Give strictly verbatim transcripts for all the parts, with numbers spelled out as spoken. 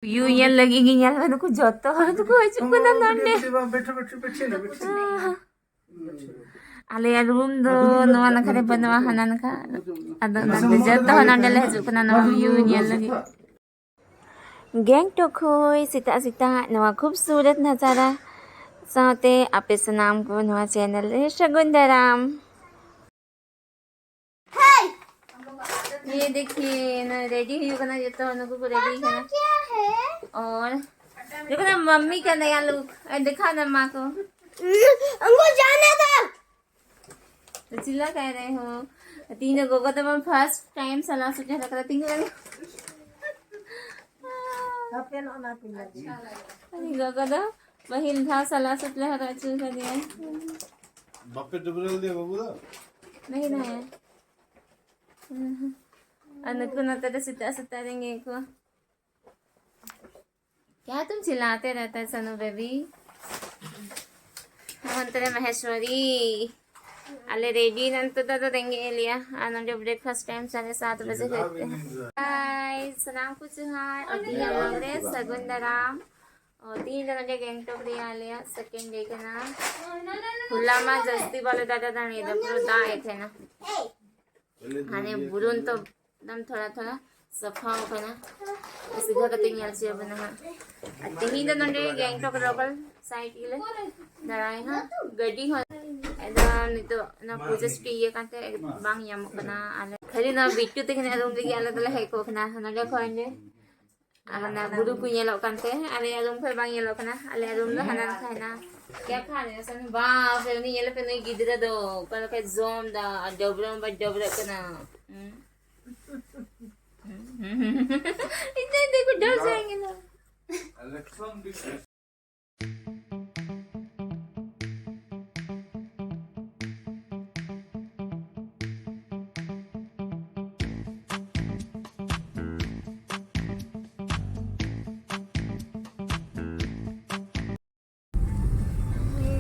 ᱵᱷᱤᱭᱩ ᱧᱮᱞ ᱞᱟᱹᱜᱤᱫ ᱜᱮ ᱧᱮᱞ ᱢᱮ, ᱱᱩᱠᱩ ᱡᱚᱛᱚ ᱦᱚᱲ ᱫᱚᱠᱚ ᱦᱤᱡᱩᱜ ᱠᱟᱱᱟ ᱱᱚᱰᱮ᱾ ᱟᱞᱮᱭᱟᱜ ᱨᱩᱢ ᱫᱚ ᱱᱚᱣᱟ ᱱᱟᱠᱷᱟ ᱨᱮ ᱵᱟᱹᱱᱩᱜᱼᱟ, ᱦᱟᱱᱟ ᱱᱟᱠᱷᱟ᱾ ᱟᱫᱚ ᱚᱱᱟᱛᱮ ᱡᱚᱛᱚ ᱦᱚᱲ ᱱᱚᱰᱮ ᱞᱮ ᱦᱤᱡᱩᱜ ᱠᱟᱱᱟ ᱱᱚᱣᱟ ᱵᱷᱤᱭᱩ ᱧᱮᱞ ᱞᱟᱹᱜᱤᱫ᱾ ᱜᱮᱝᱴᱚᱠ ᱠᱷᱚᱱ ᱥᱮᱛᱟᱜ ᱥᱮᱛᱟᱜ ᱱᱚᱣᱟ ᱠᱷᱩᱵᱥᱩᱨᱚᱛ ᱱᱟᱡᱟᱨᱟ ᱥᱟᱶᱛᱮ ᱟᱯᱮ ᱥᱟᱱᱟᱢ ᱠᱚ ᱱᱚᱣᱟ ᱪᱮᱱᱮᱞ ᱨᱮ ᱥᱟᱹᱜᱩᱱ ᱫᱟᱨᱟᱢ᱾ ये देखिए, ᱱᱚᱜᱼᱚᱭ ᱨᱮᱰᱤ ᱦᱩᱭᱩᱜ ᱠᱟᱱᱟ, ᱡᱚᱛᱚ ᱱᱩᱠᱩ ᱠᱚ ᱨᱮᱰᱤ ᱠᱟᱱᱟ᱾ और देखो ना, मम्मी का नया लुक। ए, दिखा ना माँ को। हमको जाने दो। तो चिल्ला कह रहे हो। तीनों गोगो तो मैं फर्स्ट टाइम सला सूट हरक रहा, तीनों। ᱟᱯᱮ ᱱᱚᱜᱼᱚ ᱱᱟ ᱯᱮ ᱧᱮᱞ ᱤᱫᱤᱭᱟ᱾ ᱟᱹᱰᱤ ᱜᱚᱜᱚ ᱫᱚ ᱯᱟᱹᱦᱤᱞ ᱫᱷᱟᱣ ᱥᱟᱞᱟ ᱥᱩᱴ ᱞᱮ ᱦᱚᱨᱚᱜ ᱦᱚᱪᱚ ᱠᱟᱫᱮᱭᱟ᱾ ᱵᱟᱯᱮ ᱰᱟᱹᱵᱽᱨᱟᱹ ᱞᱮᱫᱮᱭᱟ ᱵᱟᱹᱵᱩ ᱫᱚ? ᱱᱟᱦᱤ, ᱱᱟᱦᱤ᱾ ᱟᱨ ᱱᱩᱠᱩ ᱱᱚᱛᱮ ᱫᱚ ᱥᱮᱛᱟᱜ ᱥᱮᱛᱟᱜ ᱨᱮᱸᱜᱮᱡ ᱠᱚ᱾ क्या तुम चिल्लाते रहता है सनू बेबी? ᱱᱚᱱᱛᱮ ᱨᱮ ᱢᱟᱦᱮᱥᱣᱟᱨᱤ᱾ ᱟᱞᱮ ᱨᱮᱰᱤ ᱱᱟᱱᱛᱮ ᱫᱚ ᱟᱫᱚ ᱨᱮᱸᱜᱮᱡ ᱮ ᱞᱮᱭᱟ᱾ ᱟᱨ ᱱᱚᱰᱮ ᱵᱨᱮᱠᱯᱷᱟᱥᱴ ᱴᱟᱭᱤᱢ ᱥᱟᱲᱮ ᱥᱟᱛ ᱵᱟᱡᱮ ᱦᱩᱭᱩᱜ ᱛᱮ᱾ ᱦᱟᱭ, ᱥᱟᱱᱟᱢ ᱠᱚ ᱡᱚᱦᱟᱨ᱾ ᱟᱨ ᱛᱤᱦᱤᱧ ᱟᱜ vlog ᱨᱮ ᱥᱟᱹᱜᱩᱱ ᱫᱟᱨᱟᱢ᱾ ᱚ, ᱛᱤᱦᱤᱧ ᱫᱚ ᱱᱚᱰᱮ ᱜᱮᱝᱴᱚᱠ ᱨᱮ ᱟᱞᱮᱭᱟᱜ ᱥᱮᱠᱮᱱᱰ ᱰᱮ ᱠᱟᱱᱟ᱾ ᱦᱚᱞᱟ ᱢᱟ ᱡᱟᱹᱥᱛᱤ ᱵᱟᱞᱮ ᱫᱟᱬᱟ ᱫᱟᱲᱮᱭᱟᱫᱟ, ᱯᱩᱨᱟᱹ ᱫᱟᱜ ᱮ ᱛᱟᱦᱮᱱᱟ᱾ ᱦᱟᱱᱮ ᱵᱩᱨᱩᱱ ᱛᱚ ᱮᱠᱫᱚᱢ ᱛᱷᱚᱲᱟ ᱛᱷᱚᱲᱟ ᱥᱟᱯᱷᱟ ᱟᱠᱟᱱᱟ᱾ ᱥᱤᱫᱷᱟᱹ ᱠᱟᱛᱮ ᱧᱮᱞ ᱦᱚᱪᱚ ᱟᱵᱚᱱᱟ ᱦᱟᱸᱜ᱾ ᱟᱨ ᱛᱮᱦᱮᱧ ᱫᱚ ᱱᱚᱰᱮ ᱜᱮᱝᱴᱚᱠ ᱞᱳᱠᱟᱞ ᱥᱟᱭᱤᱰ ᱜᱮᱞᱮ ᱫᱟᱬᱟᱭᱟ ᱦᱟᱸᱜ᱾ ᱜᱟᱹᱰᱤ ᱦᱚᱸ ᱮᱠᱫᱚᱢ ᱱᱤᱛᱚᱜ ᱚᱱᱟ ᱯᱩᱡᱟᱹ ᱪᱷᱩᱴᱤ ᱤᱭᱟᱹ ᱠᱟᱱᱛᱮ ᱵᱟᱝ ᱧᱟᱢᱚᱜ ᱠᱟᱱᱟ᱾ ᱟᱞᱮ ᱠᱷᱟᱹᱞᱤ ᱱᱚᱣᱟ ᱵᱤᱴᱴᱩ ᱛᱟᱹᱠᱤᱱᱟᱜ ᱨᱩᱢ ᱨᱮᱜᱮ ᱟᱞᱮ ᱫᱚᱞᱮ ᱦᱮᱡ ᱠᱚᱜ ᱠᱟᱱᱟ ᱱᱚᱰᱮ ᱠᱷᱚᱱ ᱜᱮ᱾ ᱟᱨ ᱚᱱᱟ ᱵᱩᱨᱩ ᱠᱚ ᱧᱮᱞᱚᱜ ᱠᱟᱱᱛᱮ ᱟᱞᱮᱭᱟᱜ ᱨᱩᱢ ᱠᱷᱚᱱ ᱵᱟᱝ ᱧᱮᱞᱚᱜ ᱠᱟᱱᱟ᱾ ᱟᱞᱮᱭᱟᱜ ᱨᱩᱢ ᱫᱚ ᱦᱟᱱᱟ ᱱᱟᱠᱷᱟ ᱦᱮᱱᱟᱜᱼᱟ᱾ क्या खा रहे हो? बाप रे, ᱩᱱᱤ ᱧᱮᱞ ᱯᱮ, ᱱᱩᱭ ᱜᱤᱫᱽᱨᱟᱹ ᱫᱚ ᱚᱠᱟ ᱞᱮᱠᱟᱭ ᱡᱚᱢ ᱫᱟ ᱟᱨ ᱰᱟᱹᱵᱽᱨᱟᱹ ᱦᱚᱸ ᱵᱟᱭ ᱰᱟᱹᱵᱽᱨᱟᱹᱜ ᱠᱟᱱᱟ᱾ ᱦᱩᱸ᱾ ᱤᱧ ᱫᱚ ᱤᱧ ᱫᱚ ᱠᱚ ᱰᱚᱞ ᱡᱟᱭᱮᱸᱜᱮ ᱱᱟ᱾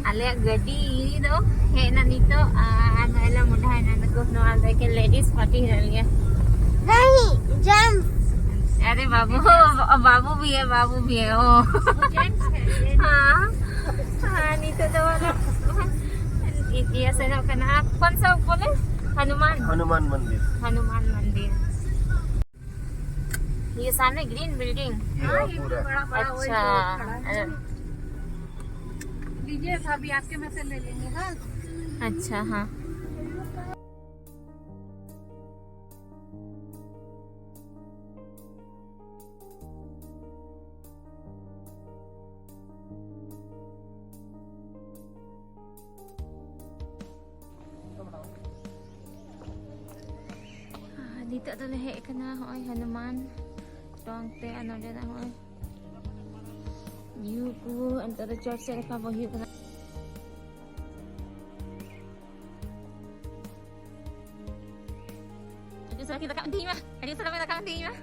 ᱟᱞᱮᱭᱟᱜ ᱜᱟᱹᱰᱤ ᱫᱚ ᱦᱮᱡ ᱮᱱᱟ ᱱᱤᱛᱚᱜ, ᱟᱨ ᱱᱚᱜᱼᱚᱭ ᱞᱮ ᱢᱚᱰᱦᱟᱭᱮᱱᱟ᱾ ᱱᱩᱠᱩ ᱱᱚᱣᱟ ᱫᱚ ᱮᱠᱮᱱ ᱞᱮᱰᱤᱥ ᱯᱟᱨᱴᱤ ᱦᱮᱱᱟᱜ ᱞᱮᱭᱟ᱾ ᱱᱟᱦᱤ, ᱡᱮᱱᱴᱥ᱾ अरे बाबू, बाबू भी है, बाबू भी है। ओ। हाँ। हाँ, नहीं तो, तो मतलब, ये, ये ऐसे ना करना। आप कौन सा बोले? हनुमान। हनुमान मंदिर। हनुमान मंदिर। ये सामने ग्रीन बिल्डिंग। ये हाँ, ये पूरा। बड़ा, बड़ा वही अच्छा। जो खड़ा है। लीजिए भाभी, आपके में से ले लेंगे। हाँ। अच्छा, हाँ। ᱱᱤᱛᱚᱜ ᱫᱚᱞᱮ ᱦᱮᱡ ᱟᱠᱟᱱᱟ ᱦᱚᱸᱜᱼᱚᱭ ᱦᱚᱱᱩᱢᱟᱱ ᱴᱚᱝ ᱛᱮ, ᱟᱨ ᱱᱚᱸᱰᱮᱱᱟᱜ ᱦᱚᱸᱜᱼᱚᱭ ᱵᱷᱤᱭᱩ ᱠᱚ ᱱᱤᱛᱚᱜ ᱫᱚ ᱪᱚᱴ ᱥᱮᱫ ᱨᱟᱠᱟᱵᱚᱜ ᱦᱩᱭᱩᱜ ᱠᱟᱱᱟ᱾ ᱟᱹᱰᱤ ᱩᱥᱟᱹᱨᱟ ᱜᱮ ᱨᱟᱠᱟᱵ ᱤᱫᱤᱭ ᱢᱟ, ᱟᱹᱰᱤ ᱩᱥᱟᱹᱨᱟ ᱜᱮ ᱨᱟᱠᱟᱵ ᱤᱫᱤᱭ ᱢᱟ᱾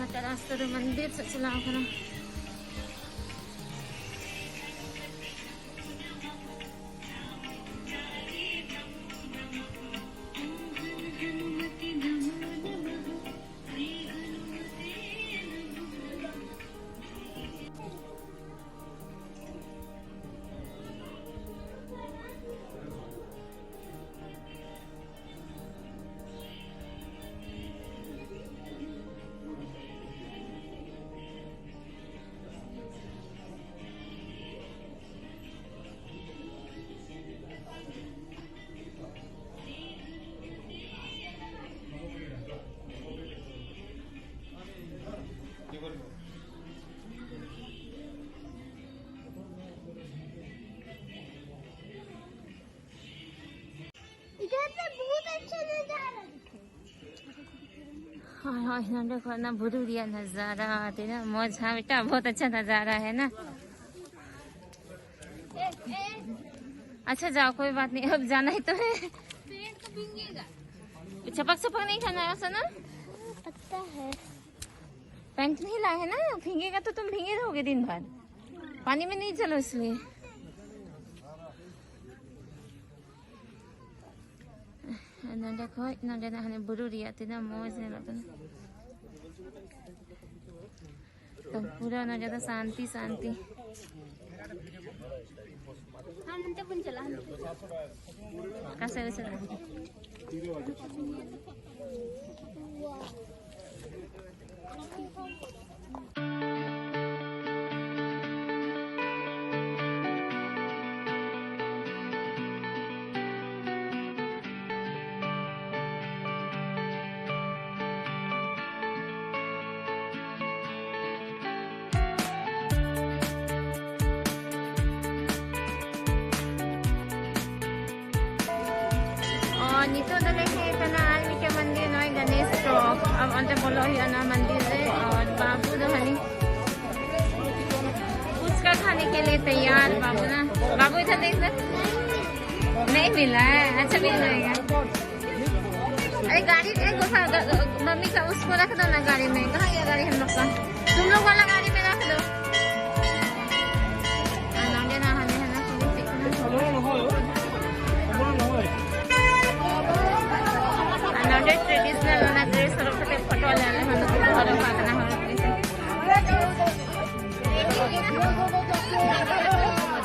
ᱱᱚᱛᱮ ᱨᱟᱥᱛᱟ ᱫᱚ ᱢᱚᱱᱫᱤᱨ ᱥᱮᱫ ᱪᱟᱞᱟᱣ ᱠᱟᱱᱟ᱾ इधर से बहुत अच्छा नजारा दिखे। ᱦᱳᱭ, ᱦᱳᱭ, ᱱᱚᱸᱰᱮ ᱠᱷᱚᱱ ᱚᱱᱟ ᱵᱩᱨᱩ ᱨᱮᱭᱟᱜ ᱱᱟᱡᱟᱨᱟ ᱛᱤᱱᱟᱹᱜ ᱢᱚᱡᱽ, ᱦᱟᱸ ᱵᱮᱴᱟ, ᱵᱚᱦᱩᱛ ᱟᱪᱪᱷᱟ ᱱᱟᱡᱟᱨᱟ ᱦᱮ ᱱᱟ᱾ अच्छा, जाओ, कोई बात नहीं, अब जाना ही तो है। छपक छपक नहीं खाना है, सुनो। पता है। टंकी नहीं लाए है ना, भींगेगा तो तुम भींगे रहोगे दिन भर, पानी में नहीं चलो इसलिए। ᱱᱚᱸᱰᱮ ᱠᱷᱚᱡ ᱱᱚᱸᱰᱮᱱᱟᱜ ᱦᱟᱱᱮ ᱵᱩᱨᱩ ᱨᱮᱭᱟᱜ ᱛᱤᱱᱟᱹᱜ ᱢᱚᱡᱽ ᱧᱮᱞᱚᱜ ᱠᱟᱱᱟ᱾ ᱛᱚ ᱯᱩᱨᱟᱹ ᱱᱚᱸᱰᱮ ᱫᱚ ᱥᱟᱱᱛᱤ ᱥᱟᱱᱛᱤ᱾ ᱟᱢ ᱦᱟᱱᱛᱮ ᱵᱚᱱ ᱪᱟᱞᱟᱜᱼᱟ, ᱦᱟᱱᱛᱮ᱾ ᱚᱠᱟ ᱥᱮᱫ ᱞᱮ ᱪᱟᱞᱟᱜᱼᱟ? ᱟᱨ ᱱᱤᱛᱚᱜ ᱫᱚᱞᱮ ᱦᱮᱡ ᱟᱠᱟᱱᱟ ᱟᱨ ᱢᱤᱫᱴᱮᱱ ᱢᱚᱱᱫᱤᱨ, ᱱᱚᱜᱼᱚᱭ ᱜᱚᱱᱮᱥ ᱪᱚᱠ᱾ ᱟᱨ ᱚᱸᱰᱮ ᱵᱚᱞᱚ ᱦᱩᱭᱩᱜᱼᱟ ᱱᱚᱣᱟ ᱢᱚᱱᱫᱤᱨ ᱨᱮ᱾ ᱟᱨ ᱵᱟᱹᱵᱩ ᱫᱚ ᱦᱟᱹᱱᱤ ᱯᱷᱩᱪᱠᱟ ᱠᱷᱟᱱᱮ ᱠᱮ ᱞᱤᱭᱮ ᱛᱮᱭᱟᱨ, ᱵᱟᱹᱵᱩ ᱱᱟ᱾ ᱵᱟᱹᱵᱩ ᱤᱫᱷᱟᱨ ᱫᱮᱠᱷ ᱱᱟ᱾ ᱱᱟᱦᱤᱸ ᱢᱤᱞᱟ ᱦᱟᱭ, ᱟᱪᱪᱷᱟ ᱢᱤᱞ ᱡᱟᱭᱮᱜᱟ᱾ अरे गाड़ी, ए, गोसा, ग-, ग-, मम्मी का उसको रख दो ना गाड़ी में। कहाँ गया गाड़ी हम लोग का? तुम लोग वाला गाड़ी में रख दो। हाँ, नंगे ना, हमें है ना, तुम लोग देखो ना। हाँ, नंगे traditional वाला dress और अपने photo ले आने हम लोग को घर में पातना हम लोग को।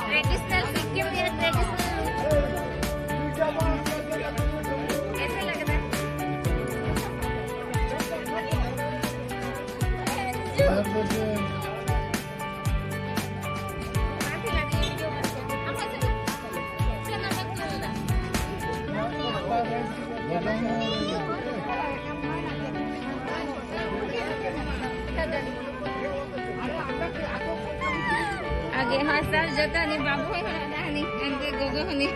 Traditional सिक्किम या traditional। कैसे लग रहा है? आगे हाँ सर जता नहीं बाबू है हमारा नहीं, उनके गोगो हनी।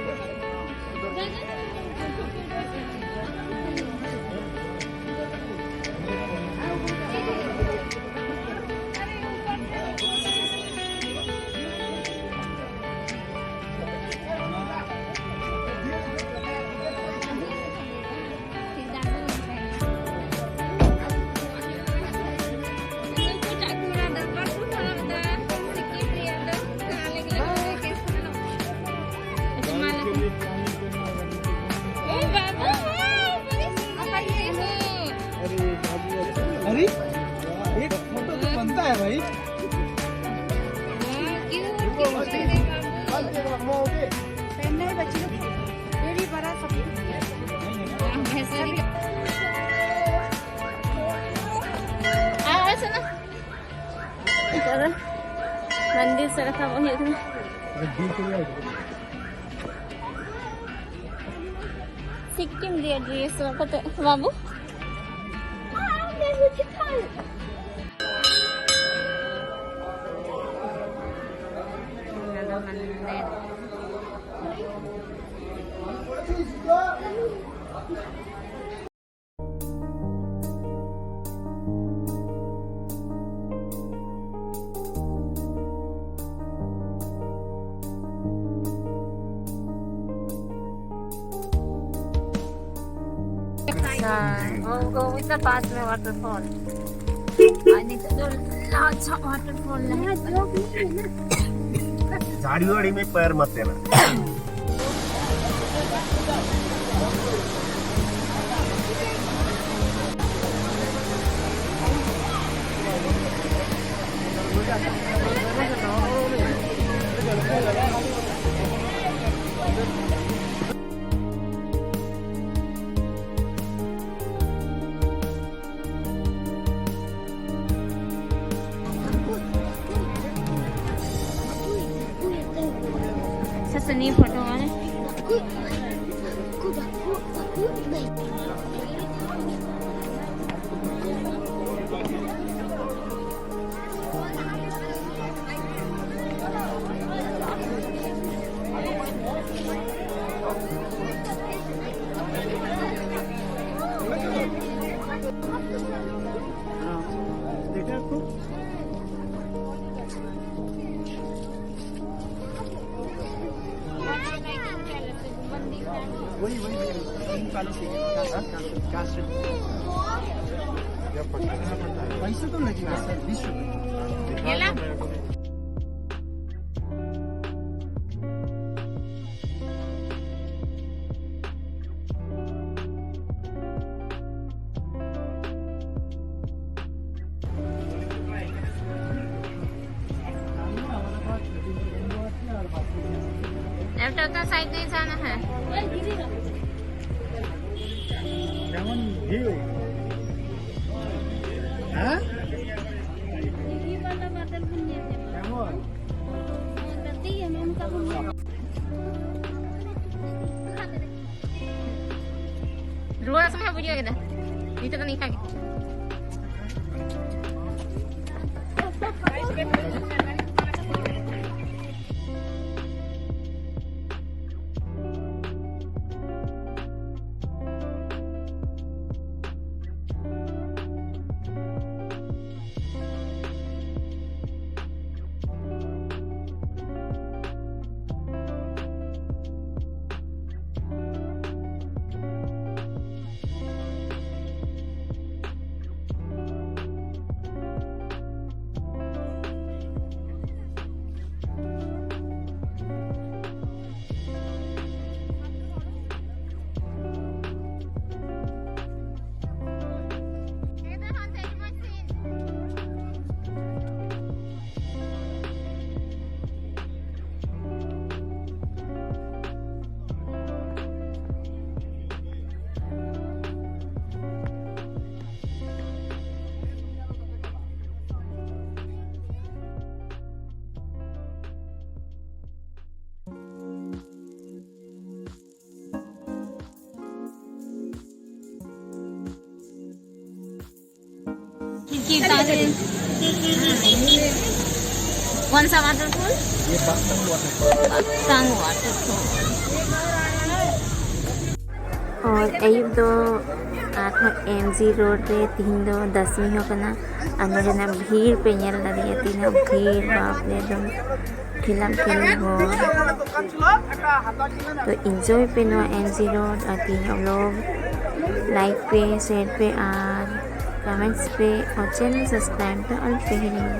पहनना है बच्ची लोग, ये भी बड़ा सब। ᱟᱨ ᱟᱞᱮ ᱥᱮᱫ ᱫᱚ ᱱᱤᱛᱚᱜ ᱫᱚ ᱢᱚᱱᱫᱤᱨ ᱥᱮᱫ ᱨᱟᱠᱟᱵᱚᱜ ᱦᱩᱭᱩᱜ ᱠᱟᱱᱟ᱾ ᱥᱤᱠᱤᱢ ᱨᱮᱭᱟᱜ ᱰᱨᱮᱥ ᱦᱚᱨᱚᱜ ᱠᱟᱛᱮ ᱵᱟᱹᱵᱩ᱾ अच्छा, वो, वो इतना पास में वाटरफॉल। और नहीं तो जो लाल सा वाटरफॉल है। झाड़ी वाड़ी में पैर मत देना। सबसे नई फोटो है। वही, वही, वही। तीन सालों से। हाँ? क्या, क्या, क्या? पैसे तो लगेगा सर, बीस रुपए। तो साइड नहीं जाना है। কেমন ভিউ? হ্যাঁ? কেমন? ᱨᱩᱣᱟᱹᱲ ᱥᱚᱢᱚᱭ ᱵᱩᱡᱷᱟᱹᱣ ᱠᱮᱫᱟ᱾ ᱱᱤᱛᱚᱜ ᱫᱚ ᱱᱤᱝᱠᱟ ᱜᱮ᱾ कौन सा वाटरफॉल? ये बाक्सांग वाटरफॉल। बाक्सांग वाटरफॉल। और ᱟᱹᱭᱩᱵ ᱫᱚ ᱟᱨᱦᱚᱸ ᱮᱢ ᱡᱤ ᱨᱳᱰ ᱨᱮ ᱛᱤᱦᱤᱧ ᱫᱚ ᱫᱚᱥᱢᱤ ᱦᱚᱸ ᱠᱟᱱᱟ᱾ ᱟᱨ ᱱᱚᱰᱮᱱᱟᱜ ᱵᱷᱤᱲ ᱯᱮ ᱧᱮᱞ ᱫᱟᱲᱮᱭᱟᱜᱼᱟ, ᱛᱤᱱᱟᱹᱜ ᱵᱷᱤᱲ, ᱵᱟᱯ ᱨᱮ, ᱮᱠᱫᱚᱢ ᱴᱷᱮᱞᱟᱢ ᱴᱷᱮᱞᱤ ᱦᱚᱲ᱾ ᱛᱚ ᱤᱱᱡᱚᱭ ᱯᱮ ᱱᱚᱣᱟ ᱮᱢ ᱡᱤ ᱨᱳᱰ ᱟᱨ ᱛᱤᱦᱤᱧᱟᱜ ᱵᱞᱚᱜ᱾ ᱞᱟᱭᱤᱠ ᱯᱮ, ᱥᱮᱭᱟᱨ ᱯᱮ ᱟᱨ ᱠᱚᱢᱮᱱᱴᱥ ᱯᱮ ᱟᱨ ᱪᱮᱱᱮᱞ ᱥᱟᱵᱥᱠᱨᱟᱭᱤᱵ ᱫᱚ ᱟᱞᱚ ᱯᱮ ᱦᱤᱲᱤᱧᱟ᱾